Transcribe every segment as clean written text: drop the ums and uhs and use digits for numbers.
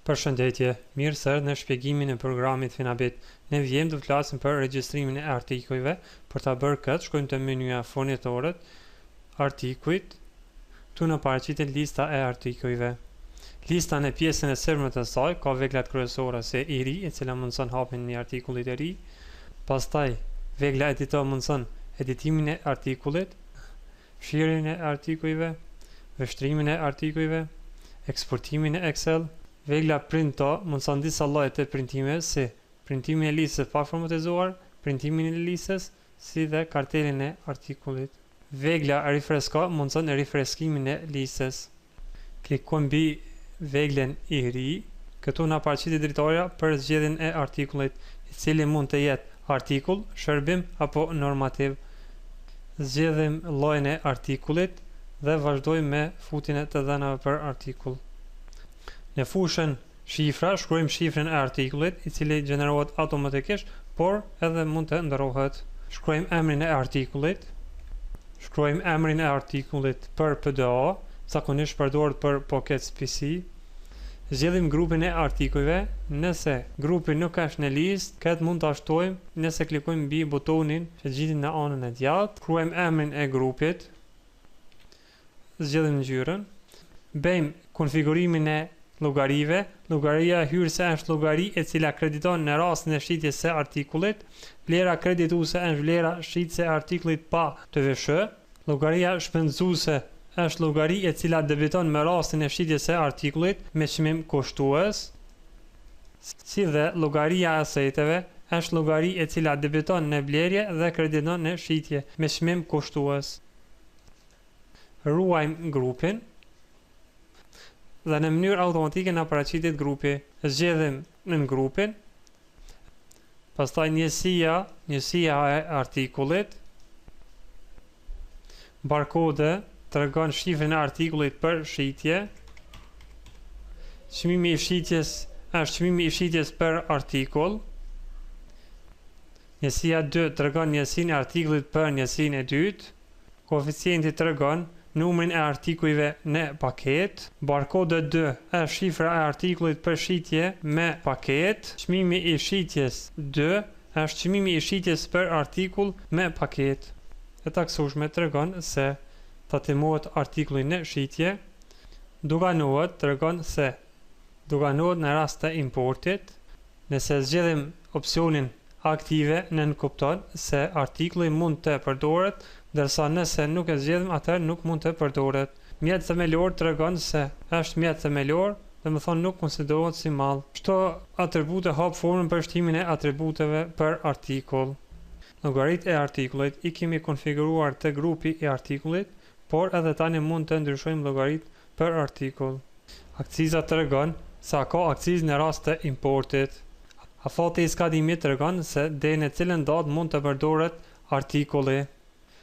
Përshëndetje, mirë se erdhët në shpjegimin e programit Finabit. Në vijim do të flasim për regjistrimin e artikujve. Për ta bërë këtë, shkojmë te menyja Furnitorët, Artikujt. Këtu na paraqitet lista e artikujve. Lista në pjesën e sipërme të saj ka veglat kryesore si i ri, e cila mundëson hapjen e një artikulli të ri. Pastaj, vegla edito mundëson editimin e artikullit, fshirjen e artikujve, vështrimin e artikujve, eksportimin e Excel. Vegla Printo mundëson disa lloje të printimeve si, printimin e listës pa formatizuar, printimin e listës, si dhe kartelën e artikullit. Vegla Rifresko mundëson rifreskimin e listës. Klikojmë mbi veglën I ri. Këtu na paraqitet dritarja për zgjedhjen e artikullit, i cili mund të jetë artikull, shërbim apo normativ. Zgjedhim llojin e artikullit dhe vazhdojmë me futjen e të dhënave për artikull. Në fushën Shifra, shkruajmë shifrën e artikullit, i cili gjenerohet automatikisht, por edhe mund të ndërrohet. Shkruajmë emrin e artikullit. Shkruajmë emrin e artikullit për PDA, zakonisht përdoret për Pocket PC. Zgjedhim grupin e artikujve, nëse grupi nuk është në listë, këtë mund ta shtojmë nëse klikojmë mbi butonin që gjendet në anën e djathtë. Shkruajmë emrin e grupit. Zgjedhim ngjyrën. Bëjmë konfigurimin e llogarive. Llogaria hyrëse është llogari e cila krediton në rastin e shitjes së artikullit. Vlera kredituese është vlera shitëse e artikullit pa TVSH. Llogaria shpenzuese është llogari e cila debiton me rastin e shitjes së artikullit me çmim kushtues. Si dhe llogaria e aseteve është llogari e cila debiton në blerje dhe krediton në shitje me çmim kushtues. Ruajmë grupin dhe në mënyrë automatike na paraqitet grupi. Zgjedhim nëngrupin, pastaj njësia, njësia e artikullit, barkode tregon shifrën e artikullit për shitje, çmimi i shitjes është çmimi i shitjes për artikull, Njësia 2 tregon njësinë e artikullit për njësinë e dytë. Koeficienti tregon numrin e artikujve në paketë. Barkode 2 është shifra e artikullit për shitje me paketë. Çmimi i shitjes 2 është çmimi i shitjes për artikull me paketë. E taksueshme tregon se tatimohet artikulli në shitje. Doganohet tregon se doganohet në rast të importit. Nëse zgjedhim opsionin aktive nënkupton se artikulli mund të përdoret, ndërsa nëse nuk e zgjedhim atëherë nuk mund të përdoret. Mjet themelor tregon se është mjet themelor, domethënë nuk konsiderohet si mall. Shto atribute hap formën për shtimin e atributeve për artikull. Llogaritë e artikullit i kemi konfiguruar te grupi i artikullit, por edhe tani mund të ndryshojmë llogaritë për artikull. Akciza tregon se a ka akcizë në rast të importit. Afati i skadimit tregon se deri në cilën datë mund të përdoret artikulli.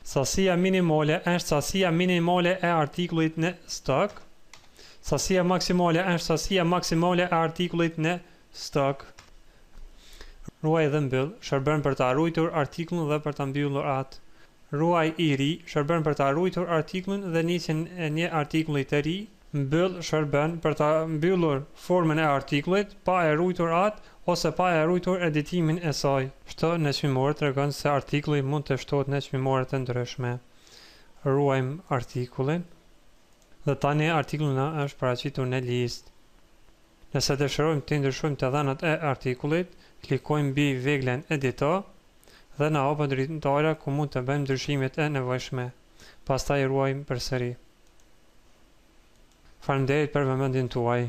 Sasia minimale është sasia minimale e artikullit në stok. Sasia maksimale është sasia maksimale e artikullit në stok. Ruaj dhe mbyll shërben për ta ruajtur artikullin dhe për ta mbyllur atë. Ruaj i ri shërben për ta ruajtur artikullin dhe nisjen e një artikulli të ri. Mbyll shërben për ta mbyllur formën e artikullit pa e ruajtur atë ose pa e ruajtur editimin e saj. Shto në çmimore tregon se artikulli mund të shtohet në çmimore të ndryshme. Ruajmë artikullin dhe tani artikulli na është paraqitur në listë. Nëse dëshirojmë të ndryshojmë të dhënat e artikullit, klikojmë mbi veglën Edito dhe na hapet dritarja ku mund të bëjmë ndryshimet e nevojshme. Pastaj ruajmë përsëri. Faleminderit për vëmendjen tuaj.